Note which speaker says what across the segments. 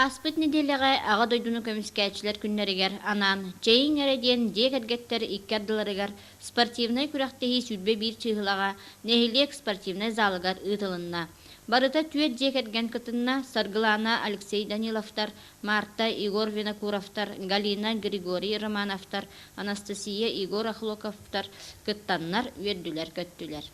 Speaker 1: Ааспыт нэдиэлэҕэ Аҕа дойдуну көмүскээччилэр күннэригэр анаан «Чэйиҥ эрэ» диэн дьиэ кэргэттэр икки ардыларыгар спортивнай күрэхтэһии 21 чыыһылаҕа нэһилиэк спортивнай залыгар ыытылынна. Барыта түөрт дьиэ кэргэн кытынна Саргылаана Алексей Даниловтар, Марта Егор Винокуровтар, Галина Григорий Романовтар, Анастасия Егор Охлоковтар кыттаннар үөрдүлэр-көттүлэр.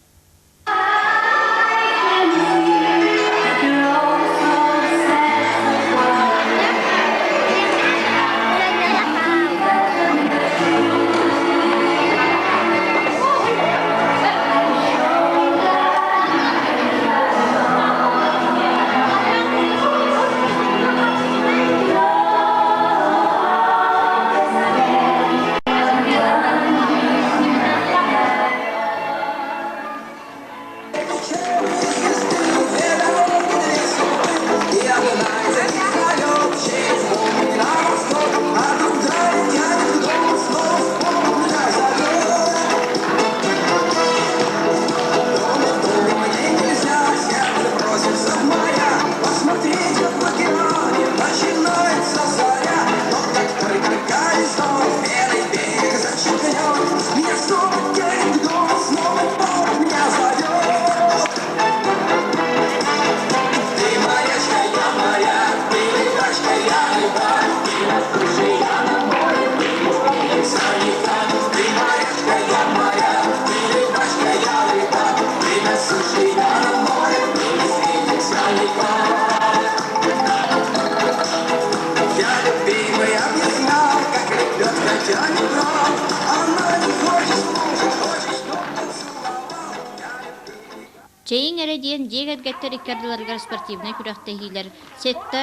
Speaker 1: Чэйиҥ эрэ диэн дьиэ кэргэттэр икки ардыларыгар спортивнай күрэхтэһиилэр сэттэ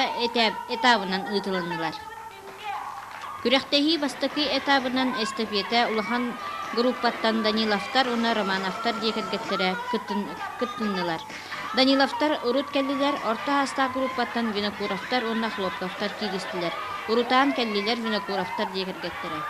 Speaker 1: этабынан ыытылыннылар. Күрэхтэһии бастакы этабынан эстафета улахан группаттан Даниловтар уонна Романовтар дьиэ кэргэттэрэ кыттыннылар. Даниловтар урут кэллилэр, орто саастаах группаттан Винокуровтар уонна Хлопковтар кииристилэр. Урутаан кэллилэр Винокуровтар дьиэ кэргэттэрэ.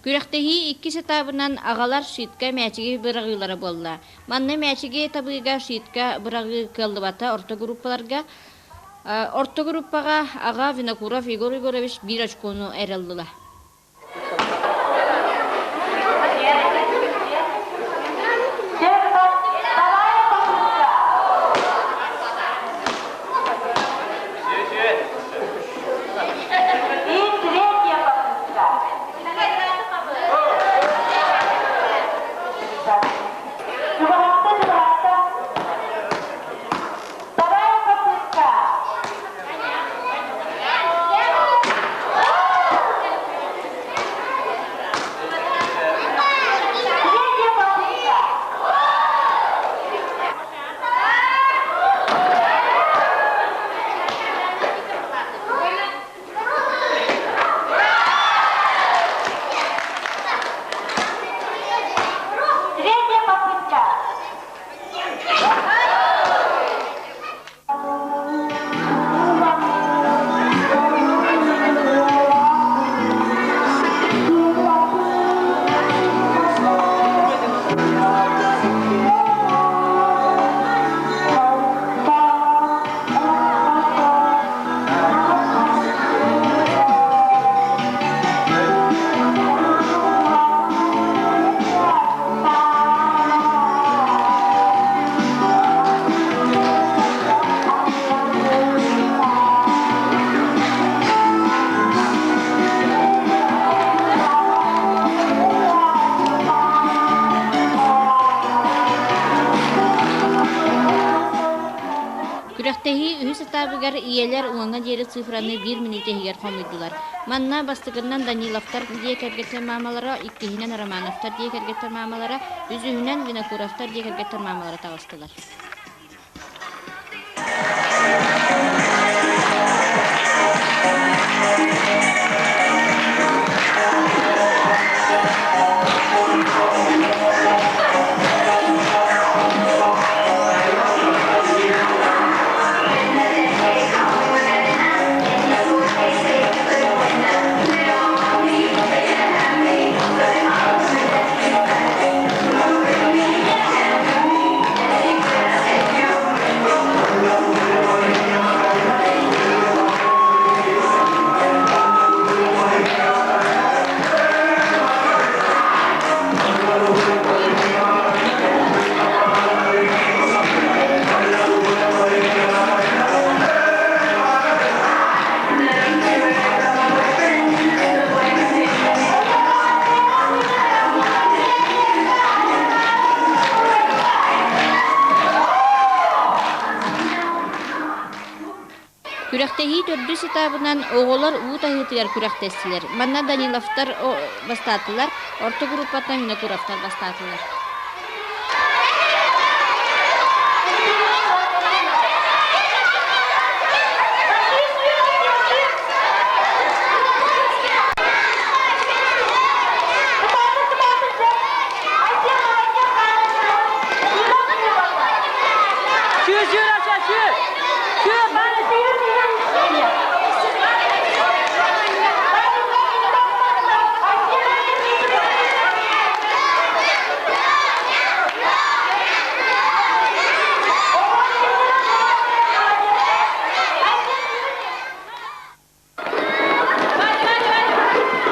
Speaker 1: Күрэхтэһии иккис этабынан аҕалар щитка мээчиги быраҕыылара буолла. Манна мээчиги табыыга щитка быраҕыы кыаллыбата орто группаларга Орто группаҕа аҕа Винокуров Егор Егорович биир очкону эрэ ыллылар. Күрэхтэһии үһүс этабыгар ийэлэр уоҥҥа диэри цифраны биир мүнүүтэ иһигэр хомуйдулар. Манна бастакыннан Даниловтар дьиэ кэргэттэр маамалара, иккиһинэн Романовтар дьиэ кэргэттэр маамалара, үсүһүнэн Винокуровтар дьиэ кэргэттэр маамалара таҕыстылар. Күрэхтэһии төрдүс этабынан оҕолор уу таһыытыгар күрэхтэстилэр. Манна Даниловтар бастаатылар, орто группаттан Винокуровтар бастаатылар.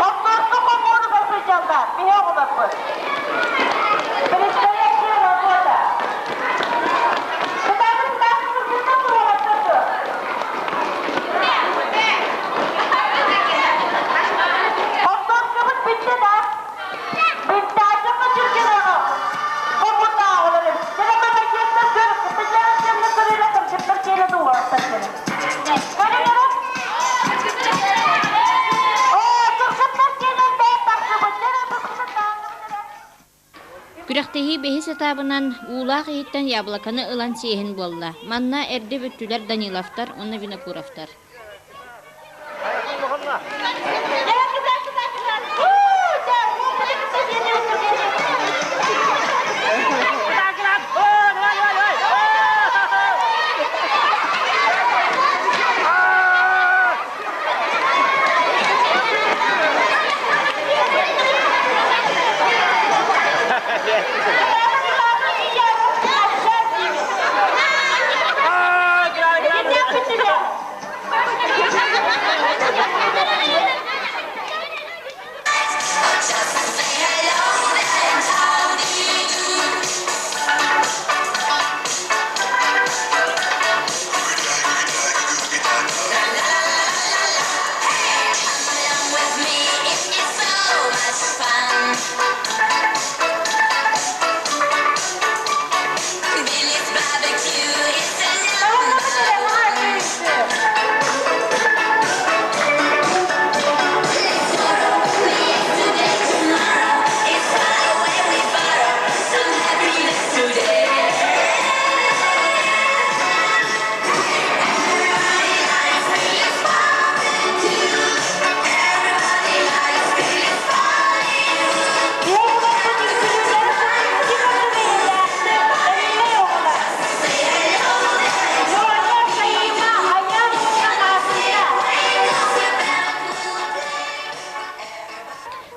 Speaker 2: Оттооску хомууру сылдьаллар, биһи оҕолорбут. Предстоящая работа. Кытаатыктаах кыргыттар туруораттар Оттооскубут бүттэ да? Бүттэ, ачыкка чиргирэҕэ. Хомуурдааҕылар эбит.
Speaker 1: Күрэхтэһии бэһис этабынан уулаах иһиттэн яблоканы ылан сиэһин буолла. Манна эрдэ бүттүлэр Даниловтар уонна Винокуровтар.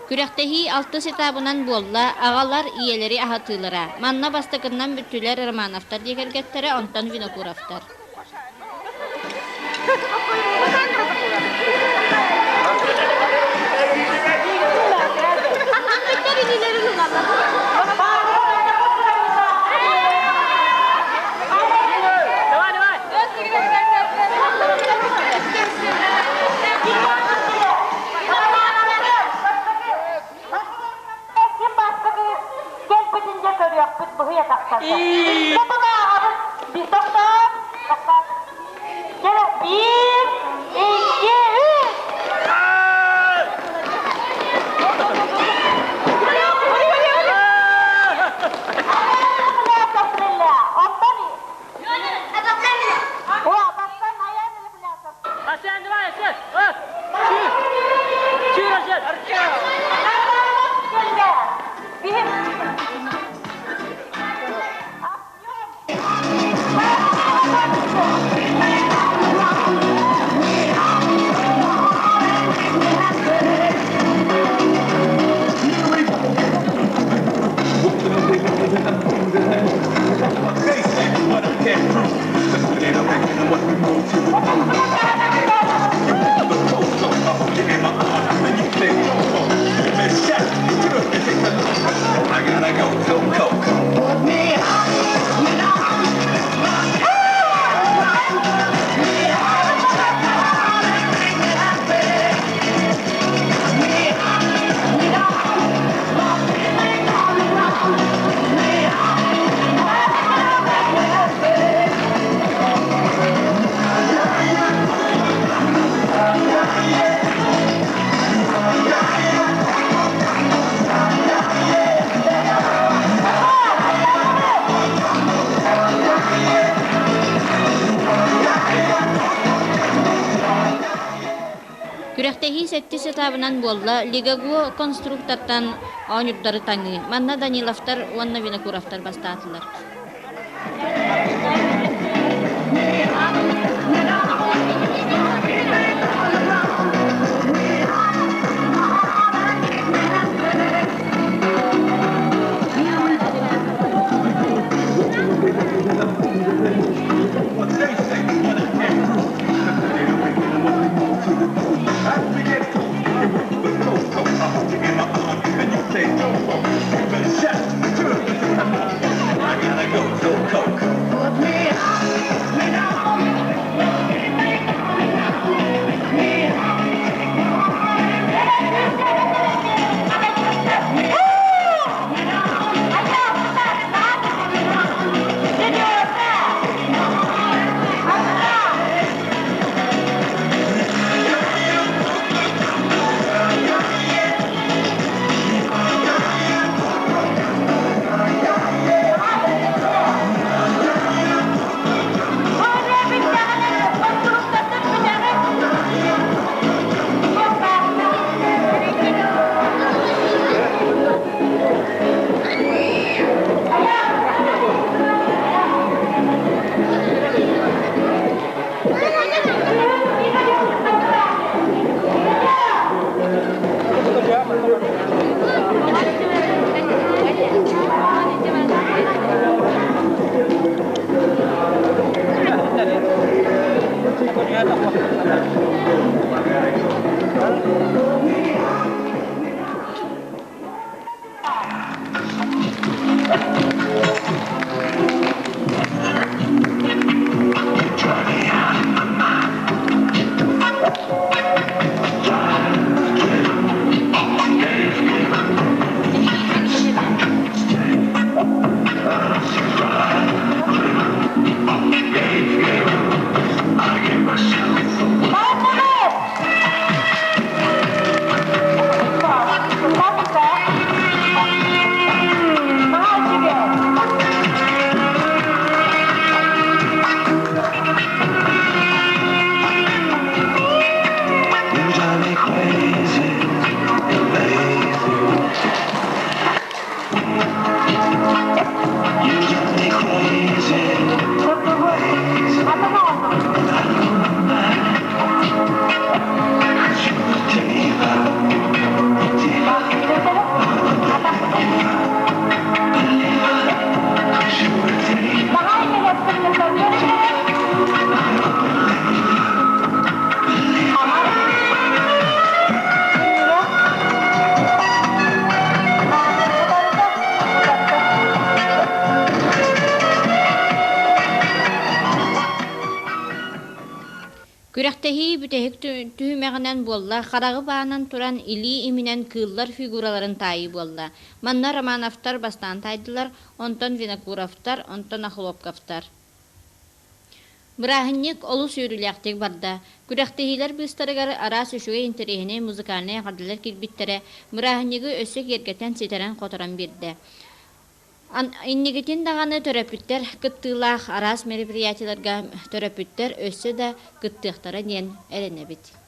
Speaker 1: Күрэхтэһии алтыс этабынан буолла, аҕалар ийэлэри аһатыылара. Манна бастакыннан бүттүлэр Романовтар дьиэ кэргэттэрэ, онтон Винокуровтар.
Speaker 2: Ким бастакы кэлбитин дьэ көрүөхпүт быһыйа тахсарда. Тутугааҕабыт тохтоо, тохтоо.
Speaker 1: Күрэхтэһии сэттис этабынан буолла Лигагуо конструктортан оонньуурдары таҥыы. Манна Даниловтар уонна Винокуровтар бастаатылар. Күрэхтэһии бүтэһик түһүмэҕинэн буолла, хараҕы баанан туран илии иминэн кыыллар фигураларын таайыы буолла. Манна Романовтар бастаан таайдылар, онтон Винокуровтар, онтон Охлопковтар. Бырааһынньык олус үөрүүлээхтик барда. Күрэхтэһиилэр быыстарыгар араас үчүгэй интэриэһинэй музыкальнай эҕэрдэлэр киирбиттэрэ, бырааһынньыгы өссө киэргэтэн, ситэрэн-хоторон биэрдэ. Инникитин даҕаны төрөппүттэр кыттыылаах араас мероприятиеларга төрөппүттэр өссө да кыттыахтара диэн эрэнэбит.